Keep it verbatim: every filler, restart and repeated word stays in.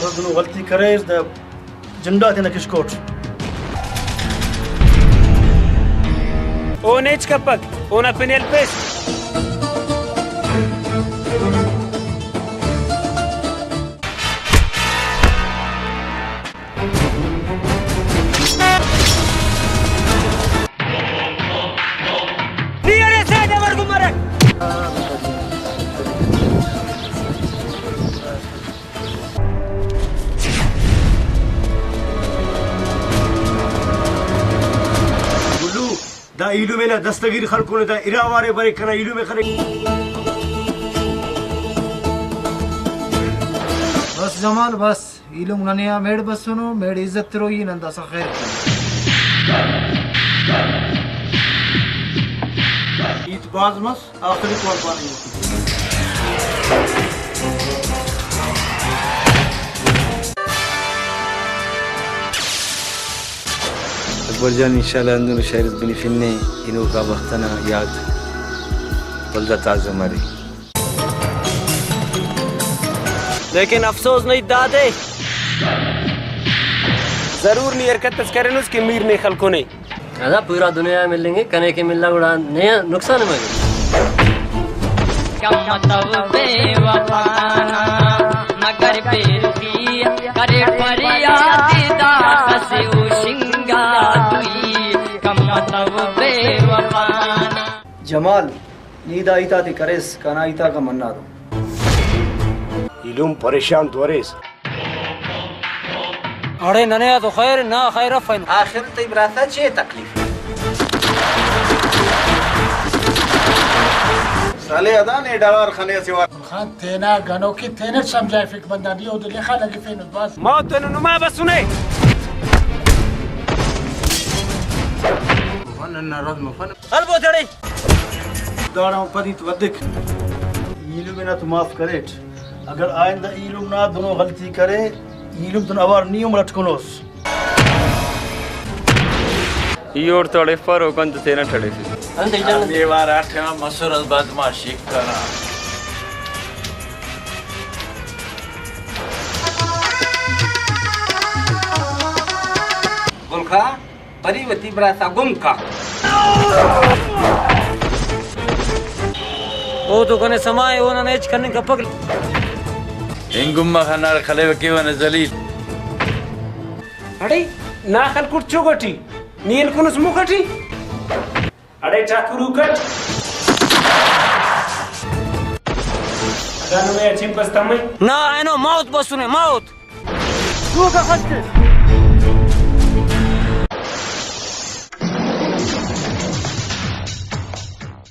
دنو غلطی کریر دا جنڈا تینا کشکوٹ۔ او نیچ کپک، اونا پن ہلپیس۔ گلو، دا ایلم نا دستگیر خلکونے، دا اراوارے بریک، کنا ایلم ءِ خلک۔ بس جمال، بس۔ ایلم ننے آ میڑ بسنو، میڑ عزت تروئی، نن داسہ خیر کین۔ ہیت بھاز مس، آخری قربانی۔ اکبر جان، انشاءاللہ ہندنو شاعر اس بنفنے، ہنوکا وخت ئنا یات ولدا تازہ مرے۔ لیکن افسوس نا ہیت دادے، ضرور نی حرکت اس کرینس کہ میر نے خلکونے۔ اگہ پورا دنیا ملنگے، کنے کہ ملا گڑا نے نقصان مگے۔ کم متو بے وفا نا، مگر بے رخی کرے فریاد دا، کسے او شنگا دوئی۔ کم متو بے وفا نا۔ جمال، نی دا ہیت آتے کریس، کنا ہیتاک آ منارو۔ ایلم پریشان تو اریس۔ اڑے ننے آ تو خیر نا، خیر اف اینو۔ آخر تئی براسا چے تکلیف؟ سالے ادا نے ڈغار خنے اسہ وار۔ خان تینا گنوکی تینٹ سمجھائفک بندغ، نی اودے لخا لگفینٹ بس۔ ما تینو نما بسنے۔ نن ناراض مفن۔ خل بو تڑے۔ داڑان پد ہیت ودک۔ ایلم انا تو معاف کریٹ۔ اگر آئندہ ایلم نا دنو غلطی کرے، ایلم تون اوار نی ہم لٹکنوس۔ ای اوڑتون اڑیفر، اوکان تو تینٹ اڑیفے۔ انت ایٹی ہر دیوار آ ٹائم مسر اس بدمعاشی کرا۔ گل خان، بری وتی براسا گم کا۔ او تو کنے سما ءِ، اونا ہچ کننگ کپک۔ ہن گم مخا، ناڑ خلیوہ کیوہ نے ذلیل۔ اڑے نا خلکٹ چوگ ٹی، نی ہلکنس مخ ٹی۔ اڑے چاکروک اٹ۔ اگہ نمے آ چپ اس تمے۔ نا، اینو موت بسنے، موت۔